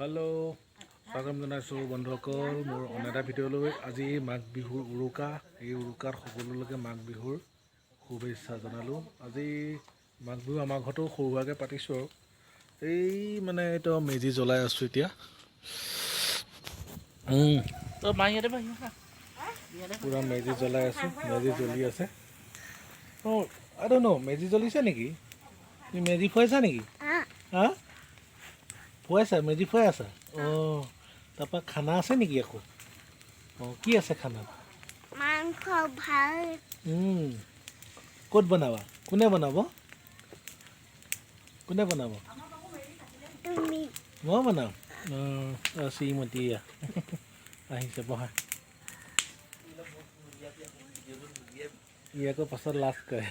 Hello', স্বাগতম জনাইছোঁ বন্ধুসকল মোৰ অন্য এটা ভিডিঅ'লৈ। আজি মাঘ বিহুৰ উৰুকা। এই উৰুকাত সকলোলৈকে মাঘ বিহুৰ শুভেচ্ছা জনালোঁ। আজি মাঘ বিহু আমাৰ ঘৰতো সৰু সুৰাকৈ পাতিছোঁ আৰু এই মানে এইটো মেজি জ্বলাই আছোঁ এতিয়া। পূৰা মেজি জ্বলাই আছোঁ, মেজি জ্বলি আছে। অঁ, আই don't ন' মেজি জ্বলিছে নেকি? তুমি মেজি ফুৱাইছা নেকি? হা, ফুৱাইছা? মেজি ফুৱাই আছা? অঁ, তাৰপৰা খানা আছে নেকি আকৌ? অঁ, কি আছে খানাত? মাংস ভাত। ক'ত বনাবা? কোনে বনাব? কোনে বনাব? তুমি। মই বনাম। অঁ, শ্ৰীমতী এয়া আহিছে, বহা। ই আকৌ পাছত লাজ কৰে।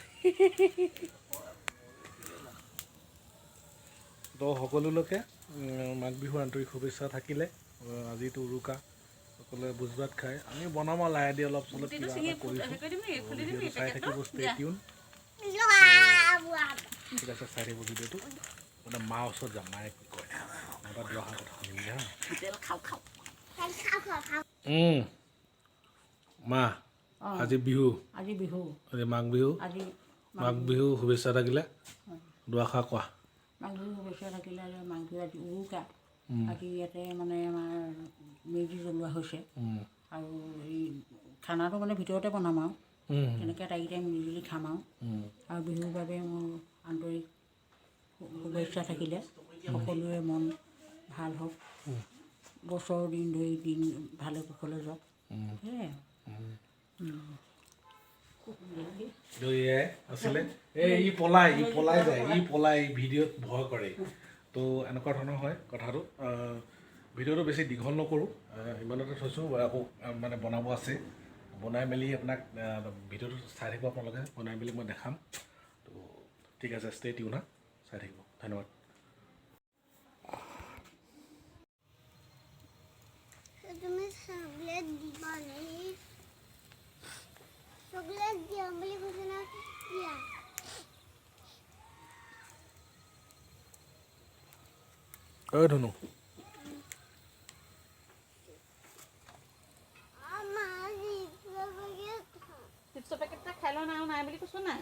তো সকলোলৈকে মাঘ বিহুৰ আন্তৰিক শুভেচ্ছা থাকিলে। আজিতো উৰুকা, সকলোৱে ভোজ ভাত খায়। আমি বনাম আৰু লাহে দি অলপ চলপ কিবা এটা কৰিছোঁ। ভিডিঅ'টো চাই থাকিব, ষ্টে টিউন। ঠিক আছে, চাই থাকিব ভিডিঅ'টো। মানে মাৰ ওচৰত যাম, মায়ে কি কয় নাইবা দুআষাৰ কথা শুনিমগৈ। হা, মা, আজি বিহু। আজি বিহু। আজি মাঘ বিহু। আজি মাঘ বিহু শুভেচ্ছা থাকিলে, দুআষাৰ কোৱা। মাঘ বিহু শুভেচ্ছা থাকিলে। আৰু মাঘ বিহু আজি উৰুকা। আজি ইয়াতে মানে আমাৰ মেজি জ্বলোৱা হৈছে আৰু এই খানাটো মানে ভিতৰতে বনাম আৰু তেনেকৈ আটাইকেইটাই মিলিজুলি খাম আৰু। আৰু বিহুৰ বাবে মোৰ আন্তৰিক শুভেচ্ছা থাকিলে। সকলোৰে মন ভাল হওক, বছৰ দিন ধৰি দিন ভালে কুশলে যাওক, সেয়াই আৰু। এয়াই আছিলে। এই ই পলাই যায়, ই পলাই, ই ভিডিঅ'ত ভয় কৰে। তো এনেকুৱা ধৰণৰ হয় কথাটো। ভিডিঅ'টো বেছি দীঘল নকৰোঁ, ইমানতে থৈছোঁ। আকৌ মানে বনাব আছে, বনাই মেলি আপোনাক ভিডিঅ'টো চাই থাকিব আপোনালোকে। বনাই মেলি মই দেখাম। তো ঠিক আছে, ষ্টে টিউন, হা, চাই থাকিব। ধন্যবাদ। তুমি চকলেট দিবা নে? চকলেট দিয়া বুলি কৈছে না দিয়া। ঐ ধুনু। আমাৰ চিপছৰ পেকেট। চিপছৰ পেকেট এটা খাই লোৱা নাই আৰু নাই বুলি কৈছোঁ নাই।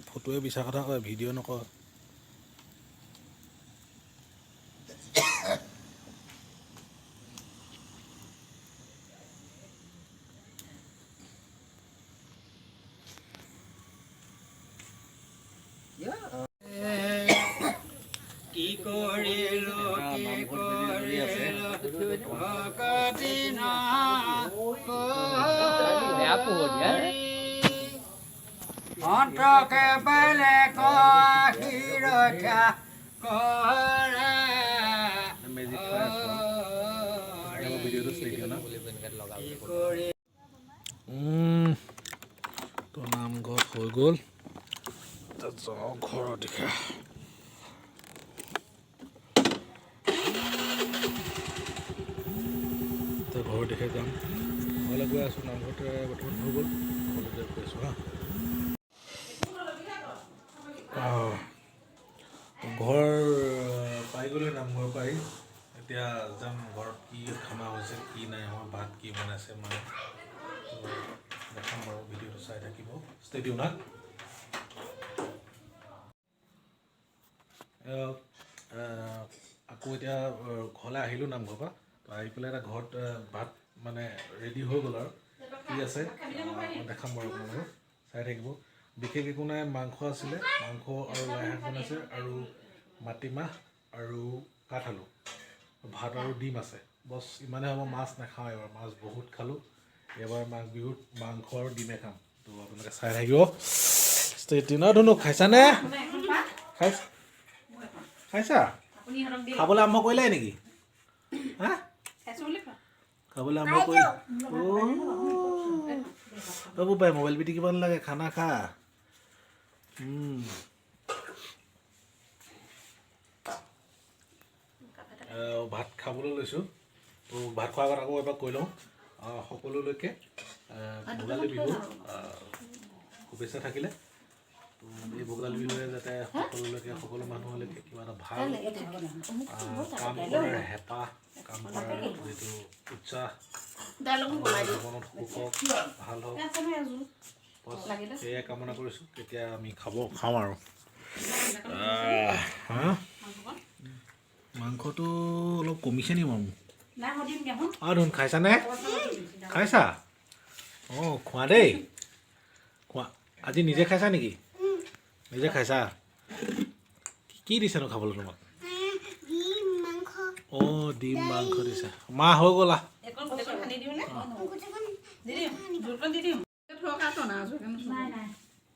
ফটোৱে মিছা কথা কয়, ভিডিঅ' নকয়। কি কৰিলো, কি কৰিলো ভকতি বেয়া পোহৰ দিয়া। অন্তকে বেলেগ আহি ৰক্ষা কৰে। মেজিত খুৱাই আছোঁ আৰু ভিডিঅ'টো ষ্টে টিউন। কি কৰি তো নামঘৰত হৈ গ'ল, এতিয়া যাওঁ ঘৰৰ দিশে। এতিয়া ঘৰৰ দিশে যাম, ঘৰলৈ গৈ আছোঁ। নামঘৰতে বৰ্তমান হৈ গ'ল, ঘৰলৈ গৈ আছোঁ। হা, আহ, ঘৰ পাই গ'লোঁ নামঘৰৰ পৰা আহি। এতিয়া যাম ঘৰত, কি খানা হৈছে কি নাই হোৱা, ভাত কি বনাইছে মায়ে, তো দেখাম বাৰু। ভিডিঅ'টো চাই থাকিব, ষ্টে টিউন। হা, আকৌ এতিয়া ঘৰলৈ আহিলোঁ নামঘৰৰ পৰা। তো আহি পেলাই এটা ঘৰত ভাত মানে ৰেডি হৈ গ'ল আৰু কি আছে মই দেখাম বাৰু আপোনালোকক, চাই থাকিব। বিশেষ একো নাই, মাংস আছিলে, মাংস আৰু লাই শাক বনাইছে আৰু মাটিমাহ আৰু কাঠ আলু, ভাত আৰু ডিম আছে, বছ ইমানেই হ'ব। মাছ নাখাওঁ এইবাৰ, মাছ বহুত খালোঁ। এইবাৰ মাঘ বিহুত মাংস আৰু ডিমে খাম। তো আপোনালোকে চাই থাকিব, ষ্টে টিউন। ধুনু, খাইছানে? খাইছা? খাইছা? আপুনি ইহঁতক দি খাবলৈ আৰম্ভ কৰিলাই নেকি? হা? খাইছোঁ বুলি কোৱা। খাবলৈ আৰম্ভ কৰি। অ' বোপাই, মোবাইল পিটিকিব নালাগে, খানা খা। ভাত খাবলৈ লৈছোঁ। তো ভাত খোৱাৰ আগত আকৌ এবাৰ কৈ লওঁ, সকলোলৈকে ভোগালী বিহুৰ শুভেচ্ছা থাকিলে। তো এই ভোগালী বিহুৱে যাতে সকলোলৈকে, সকলো মানুহলৈকে কিবা এটা ভাল কাম কৰাৰ হেঁপাহ, কাম কৰাৰ যিটো উৎসাহ, দাইল অকণ বনাই দিওঁ। জীৱনত সুখ হওক, ভাল হওক, আছে নহয় এযোৰ। বছ। লাগিলে? সেয়াই কামনা কৰিছোঁ। তেতিয়া আমি খাওঁ আৰু হা। মাংসকণ। মাংসটো অলপ কমিছে নি বাৰু? নাই, মই দিম দেখোন। অঁ ধুন, খাইছানে? খাইছা? অঁ, খোৱা দেই, খোৱা। আজি নিজে খাইছা নেকি? নিজে খাইছা? কি দিছেনো খাবলৈ তোমাক? ডিম মাংস। অঁ, ডিম মাংস দিছে। মা, হৈ গ'লা। এইকণ গোটেইকণ সানি দিওঁ নে? গোটেইখন। দি দিম, জোলকণ দি দিম। থওক আৰু টনা আজোৰকে নথব। নাই নাই।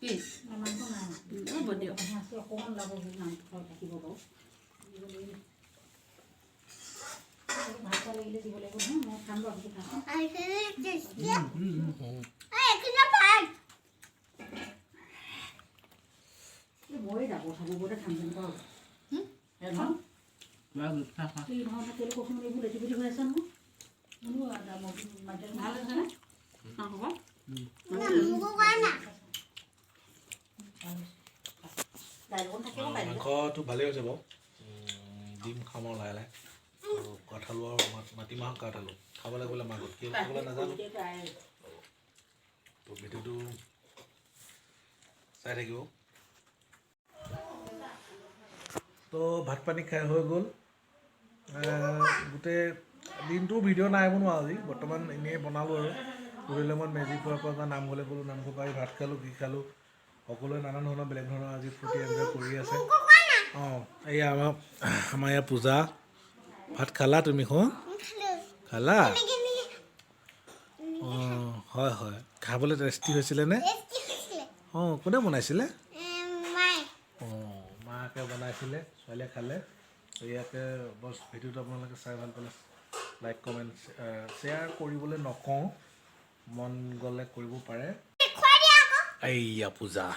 কি? মাংস নাই। হ'ব দিয়ক। আছে, অকণমান ওলাব, মাংস থাকিব বাৰু। ভাত চাত লাগিলে দিব লাগিব নহয়, মই খাম বাৰু, সেইটো খাম। টেষ্টি। এইখিনি ভাত। মই যাব চাব বোৰে খাম যেন পাওঁ নহয়। এই নহয়, কেলৈ কচোন, এইবোৰ লেটি পেটি হৈ আছে নহয়। ভাল হৈছেনে মাংসকণ? মোকো কোৱা না। দাইল অকণ থাকিব পাৰিলে। মাংসটো ভালেই হৈছে বাৰু। ডিম খাম আৰু লাহে লাহে। আৰু কাঠ আলু আৰু মাটিমাহৰ কাঠ আলু খাব লাগিব মাংসত। কি খাবলৈ নাজানো। তো ভিডিঅ'টো চাই থাকিব। তো ভাত পানী খাই হৈ গ'ল। গোটেই দিনটো ভিডিঅ' নাই বনোৱা আজি। বৰ্তমান এনেই বনালোঁ আৰু গধূলি সময়ত মেজি খোৱাৰ পৰা নামঘৰলৈ গ'লোঁ, নামঘৰ পৰা আহি ভাত খালোঁ, কি খালোঁ, সকলোৱে নানান ধৰণৰ বেলেগ ধৰণৰ আজি ফূৰ্তি এনজয় কৰি আছে। অঁ, এইয়া আমাৰ ইয়াৰ পূজা। ভাত খালা তুমি? সোণ খালা? অঁ, হয় হয়। খাবলৈ টেষ্টি হৈছিলে নে? অঁ, কোনে বনাইছিলে? অঁ, মাকে বনাইছিলে, ছোৱালীয়ে খালে। ইয়াতে বছ। ভিডিঅ'টো আপোনালোকে চাই ভাল পালে লাইক, কমেণ্ট, শ্বেয়াৰ কৰিবলৈ নকওঁ, মন গ'লে কৰিব পাৰে। এইয়া পূজা।